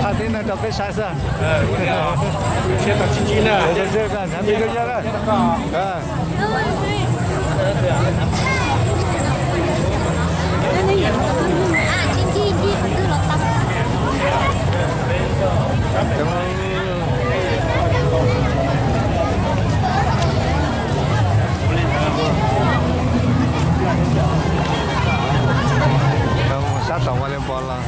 Thaij tib neeg rau peb saib xwb. Sab tod ua li npo los.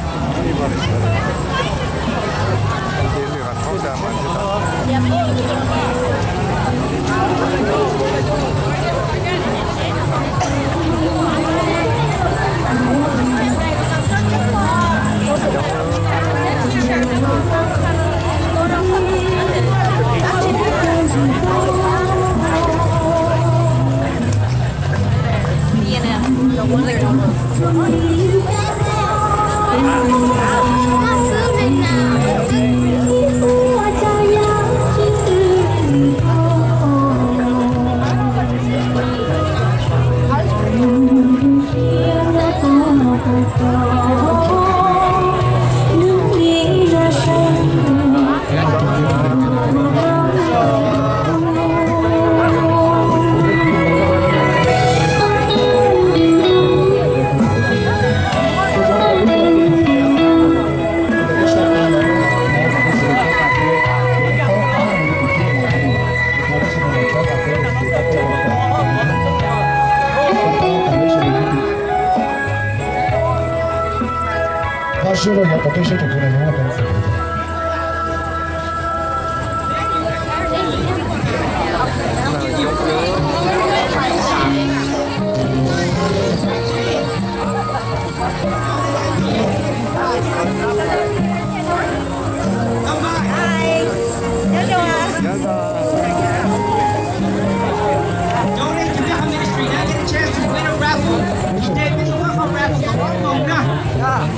Donate to Vision Ministry, now get a chance to win a raffle. Today, win the World Cup raffle, có bốn món nè.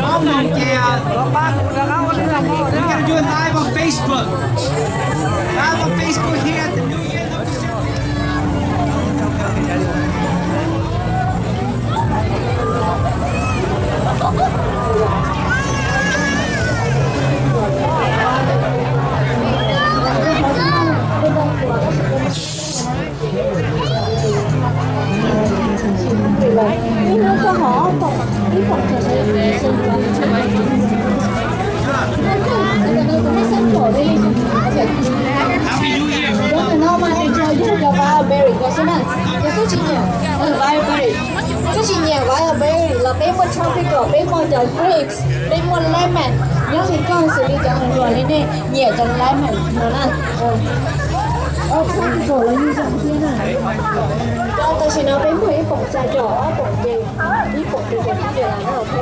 Có một cái, uh, we're gonna do it live on Facebook. Live on Facebook here at the New Year. Happy New Year. Hnub no mas nws tso yog cov vial berry ko xwb na. Yog koj tsis nyiam vial berry, koj tsis nyiam vial berry los peb muaj tropical, peb muaj cov grapes, peb muaj lemon. Nyob li koj xws li cov hluas li nej nyiam cov lemon no na. Tropical los yeej zoo thiab na. Tam sim no peb muaj ib poom xya caum, ob poom dev, ib poom dev, ib poom dev lawm na, ok.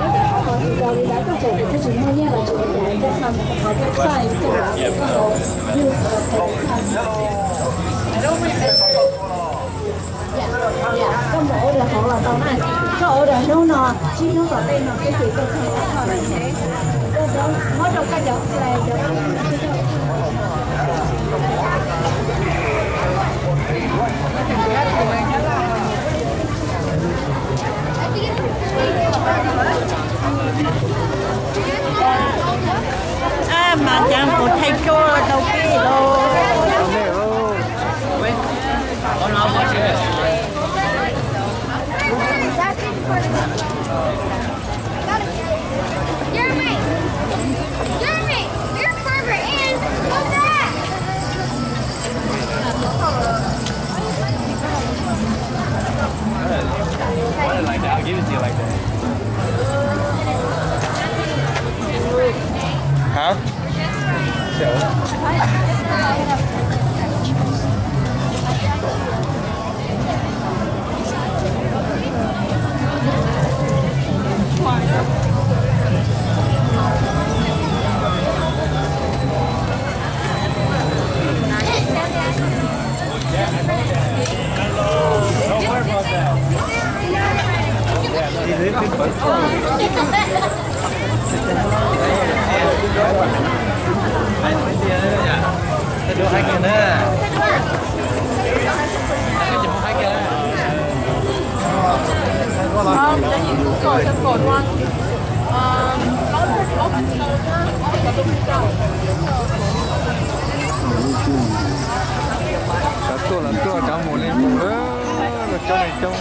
Ho tsis tau li ntawd koj tseem tias koj tsis muaj nyiaj los tsis ua cas, koj txhaj, koj txhaj ib tug los koj hauv. Koj mus order hauv los tau na. Koj order hnub no, tsib hnub tom ntej no twb kis koj txog koj kho lawm ne. Koj muab rau koj cov flag cov. Ab, mas cas kuv thaij cua tau peb los. Jeremy! Jeremy! You're further in! Go back! Like that. I'll give it to you like that. Cov tuaj los tuaj, cov mus li mus, los coob li coob.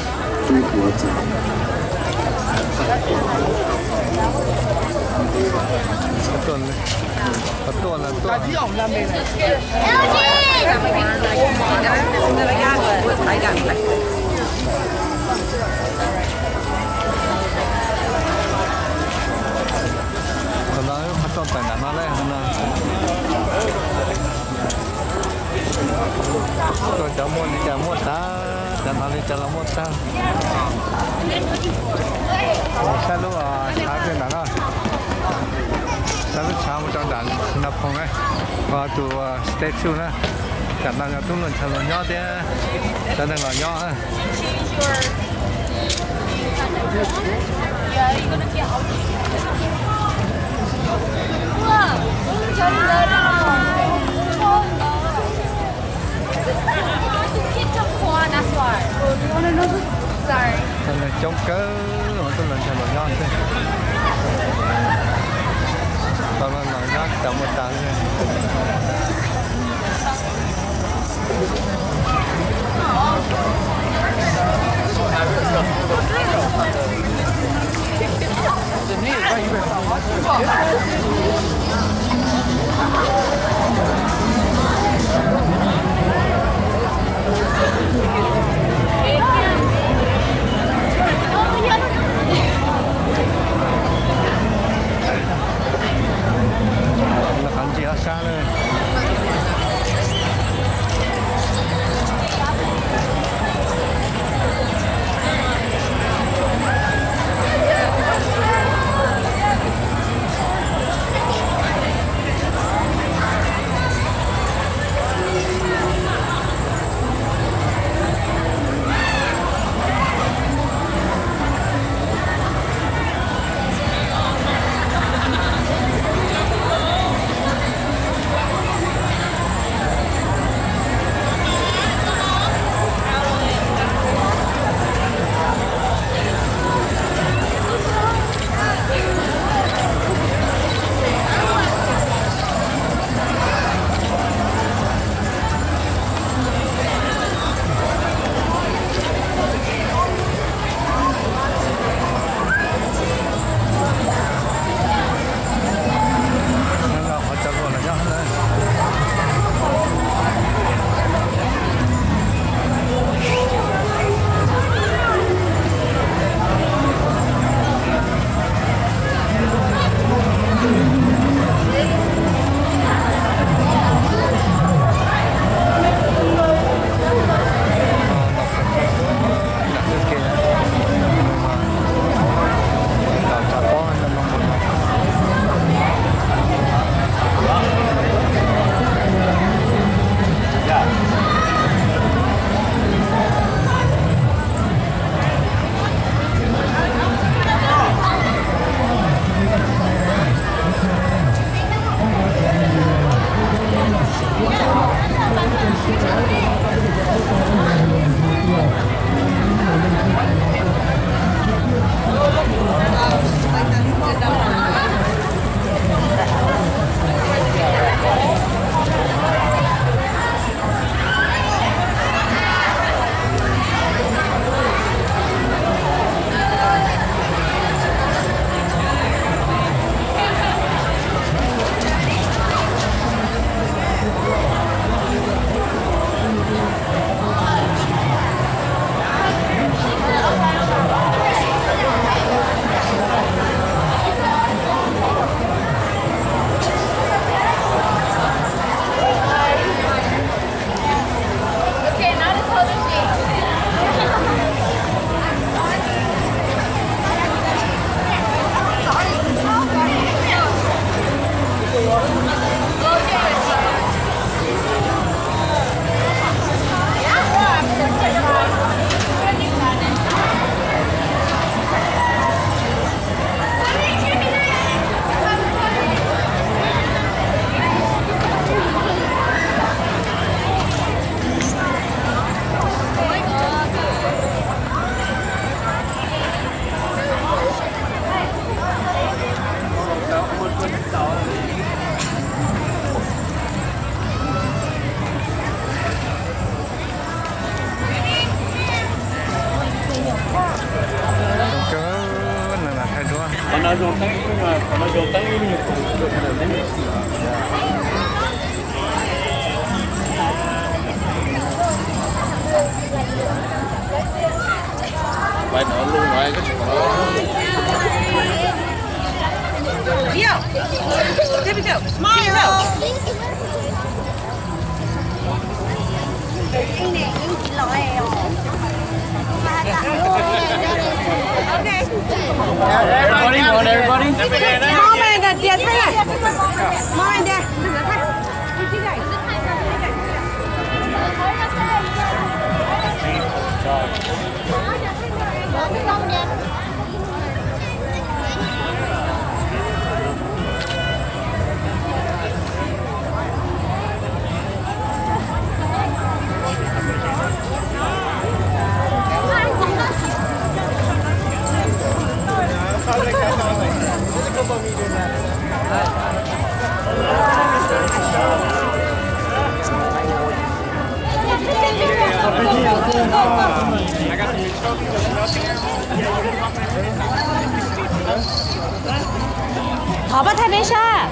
Tuaj, tuaj los tuaj. Qhov no qhov rooj tawm nram no lawm no. Tuaj cov muaj li cas muaj tag, cov hnov li cas los muaj tag. Saib lub tshav nram no, saib lub tshav mus rau nram Xi Nab Phoos na, tus statue na. Nram no yog tub luag ntshaw los nyob thiab cov neeg los nyob. Cov neeg coob kawg, tub luag ntshaw los nyob xwb. Tau los nyob tsis tau muaj tag li. Qhov ntsis ob sab lawm. Everybody, want everybody? Mom and dad, mom and dad. Thov pab thaj neb sab.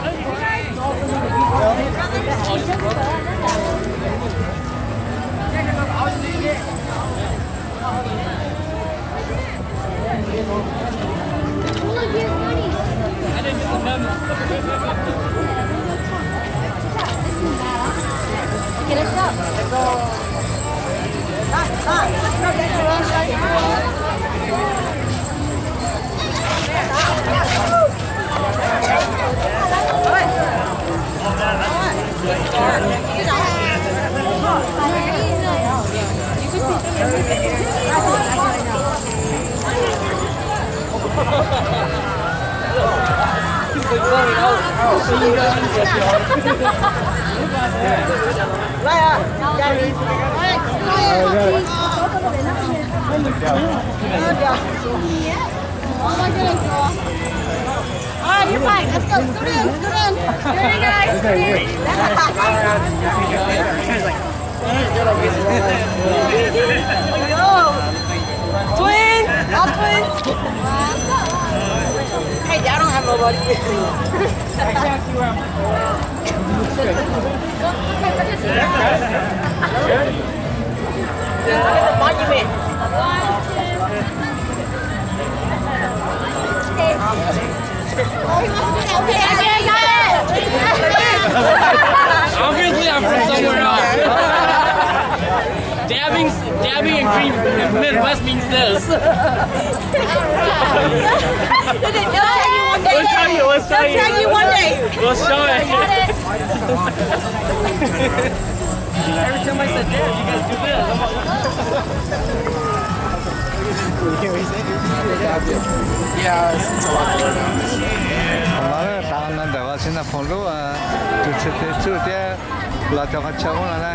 Oh, you're fine. Let's go. Scoot in, scoot in. Scoot in, guys. Scoot in. Twins, all twins. Hey, I don't have nobody. Obviously, I'm from somewhere else. Dabbing, dabbing in green, in Midwest means this. We'll show you, we'll show you. They'll tag you one day. We'll show it. Every time I said dab, you guys do this. I'm like, yeah, it's, it's a lot going on. Los ntawm Washington Post lub tus tswv teb txuj thiab los cov qhov chaw ub no na.